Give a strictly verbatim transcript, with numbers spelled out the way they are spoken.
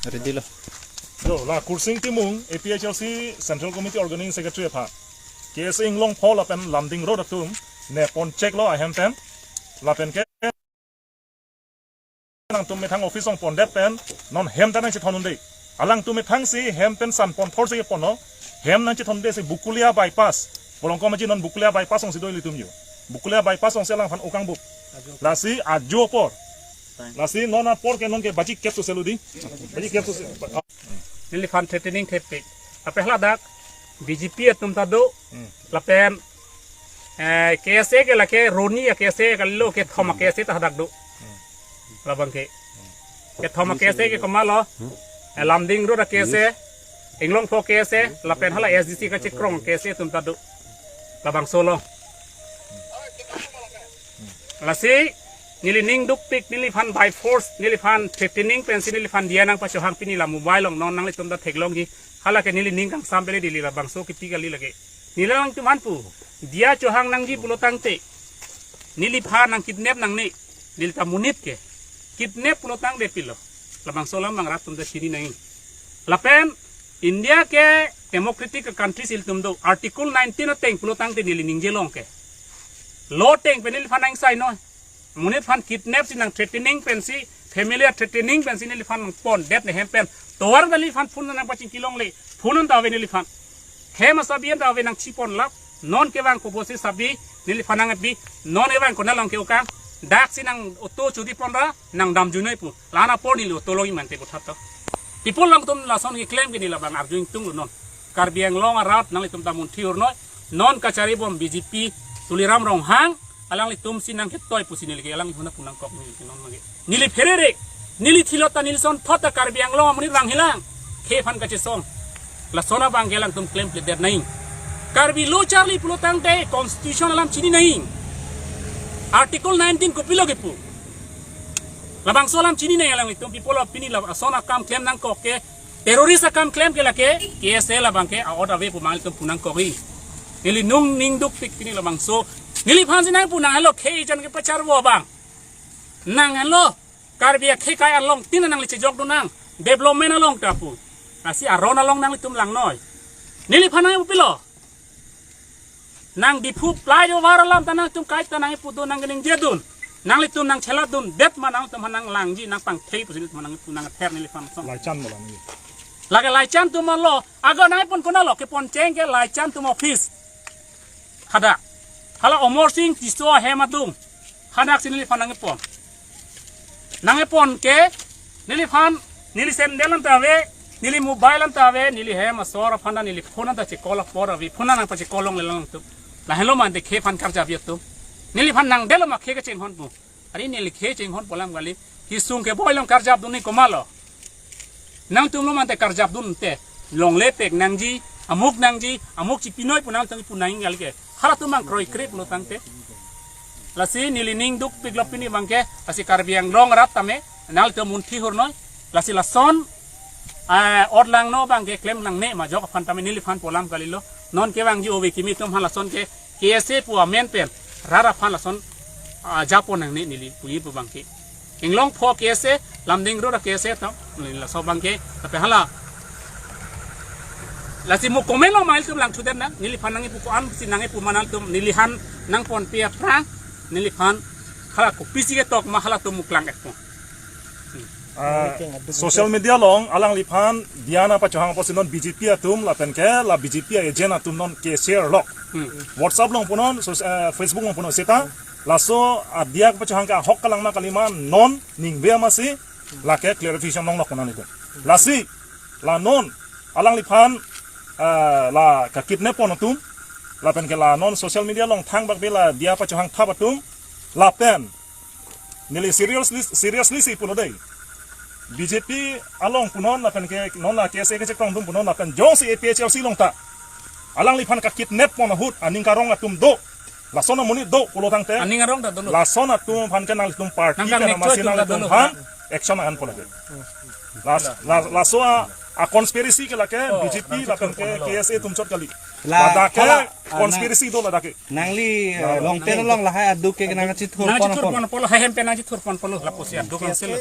Ready lo. Yo, la Kursing Timung, A P H L C Central Committee Organizing Secretary aphan K S A Inglongpho lapen Lumding Road atum nepon chek lo ahem pen. Lapen ke nangtum methang office along pondet pen non hem ta nangchethon un-e. Alangtum methang si hem pen san pon thor si ponlo. Hem nangchethon un-e si Bokolia bypass. Bolong komaji non Bokolia bypass along si do ilitum yo. Bokolia bypass along si alangphan okang bup. Lasi ajo apor. Lasi non apor ke non ke baji kep so selu di. Baji kep so se-, neliphan threatening thepik. Lapen hala dak B J P atum ta do. Hmm. Lapen, eh, K S A ke lake Roni a K S A kali lo, kethom a K S A ta hadak do. Labang ke. Kethom a K S A ke komatlo. Eh, Lumding Road a K S A, Inglongpho K S A, lapen hala S D C kachekrong K S A atum ta do. Labangso lo. Lasi neli ning dukpik, neliphan by force, neliphan threatening pensi neliphan diya nangpachohang pini la mobile along non nanglitum ta theklongji. Hala ke neli ning kangsam pele dili, labangso kipi kali lake. Neli alangtum aphan pu. Diya chohang nangji pulo tangte, neliphan nang kidnap nangne, neli ta monit ke. Kidnap pulo tangte pilo. Labangso alam bang rat atum ta chini nang. Lapen India ke democratic country si ilitum do. Article nineteen ateng pulo tangte neli ningje long ke. Law ateng pen neliphan nang sai noi. Monit aphan kidnap si nang threatening pensi, family a threatening pensi neliphan pondet ne hem pen. Tovar neliphan phone nangpachingki longle. Phone anta ave neliphan. Hem asabi anta ave nangchipon lap. Non kevang kobo si sabi neliphan nangpi. Non kevang konat along ke okang. Dak si nang auto churi ponra nang damjui noi pu. La-an apor neli auto longji mante buthat to. People alangtum lason keklem ke neli labang arju ingtung lo non. Karbi Anglong arat nanglitum ta munthi ur noi. Non kachari bom B J P Tuliram Ronghang, alanglitum si nangketoi pusi neli ke alanglitum aphan nangkok neli ke non mage. Neli pherere, neli thilot ta neli sonthot ta Karbi Anglong amonit vanghelang. Khei aphan kachesong. Lason abang ke alangtum klem pledet nang. Karbi lo charli pulo tangte constitution alam chini nang. Article nineteen kopilo kepu. Labangso alam chini nang alanglitum, people of pini lason akam klem nangkok ke, terrorist akam klem ke lake, K S A labang ke a-ot ave pu nanglitum pu nangkok ri. Neli nung ning dukpik pini labangso. Neliphan si nangpu nang helo khei jan kepacharvo abang. Nang helo Karbi akhei kai along tin nangli chejok do nang. Development along ta pu. Lasi aron along nanglitum lang noi. Neliphan nangpu pilo. Nang Diphu flyover alam ta nangtum kai ta nangpu do nang keningje dun. Nanglitum nangchelat dundet ma nangtum nang langji nangpangthei pusi nangtum nang ther neliphan song. Laichan malam ni. Lake laichan atum lo. Ago nangpon konatlo kepon cheng ke laichan atum office. Hadak. Hala Amarsing Tisso ahem atum. Hadak si neliphan nangpon. Nangpon ke, neliphan, neli sandal anta ave, neli mobile anta ave, neli hem asor aphan ta neli phone anta che-call apor ave, phone nangpache-call longle alangtum. Lahenlo mante khei aphan karjap atum. Neliphan nangdetlo ma khei kachinghon pu. Ari neli khei chinghon pu alam kali, kesung keboi along karjap dun ni komatlo. Nangtum lo mante karjap dun te. Longle pek nangji, amuk nangji, amuk chipi noi pu nangtum pu nang kali ke. Halatum abang kroikre pulo tangte. Lasi neli ning dukpik lo pini abang ke, lasi Karbi Anglong arat tame, nanglitum munthi ur noi, lasi lason, eh, ot langno abang ke klem nangne ma ajok aphan tame neliphan pu alam kalilo, non kevangji ove kimi atum aphan lason ke, K S A pu amen pen, rat aphan lason, ah, japon nangne neli puji pu abang ke. Inglongpho K S A, Lumding Road a K S A atum, neli laso abang ke, tapi hala. Lasi mo comment along ma ilitum lang chudet nang, neliphan nangpu ko-an si nangpu ma nangtum, neliphan nangponpi aphrang, neliphan hala kopisi ketok ma halatum muklang ekpo. Ah, social media along alangliphan diya nangpachohang apotsi non B J P atum lapen ke la B J P agent atum non ke-share lok. Hmm. WhatsApp along punon, so, eh, Facebook along punon seta laso adiya pachohang ke ahok kalang ma kali ma non ningve amatsi lake clarification longlok punon itu. Lasi la non alangliphan, eh, la kakidnap pon atum lapen ke la non social media along thangbak be la diya pachohang thap atum lapen neli seriously, seriously si pulo dei. B J P along punon lapen ke non la K S A kachekong atum punon lapen jongsi A P H L C along ta alangliphan kakidnap pon ahut aning karong atum do. Lason amonit do pulo tangte. Aning arong ta do. Lason atum aphan ke nanglitum party nang ke kang namasi nek nanglitum atum aphan action an pulo dei. Las, las, laso a, a conspiracy ke lake Oh, B J P lapen ke K S A atum chot kali. La, ladak ke hala, ah, conspiracy do ladak ke. Nangli, eh, Longten along lahai aduk ke nangchethur pon pon. Nangchethur pon pon, lahai hem pen nangchethur pon pon, lapusi aduk langsel.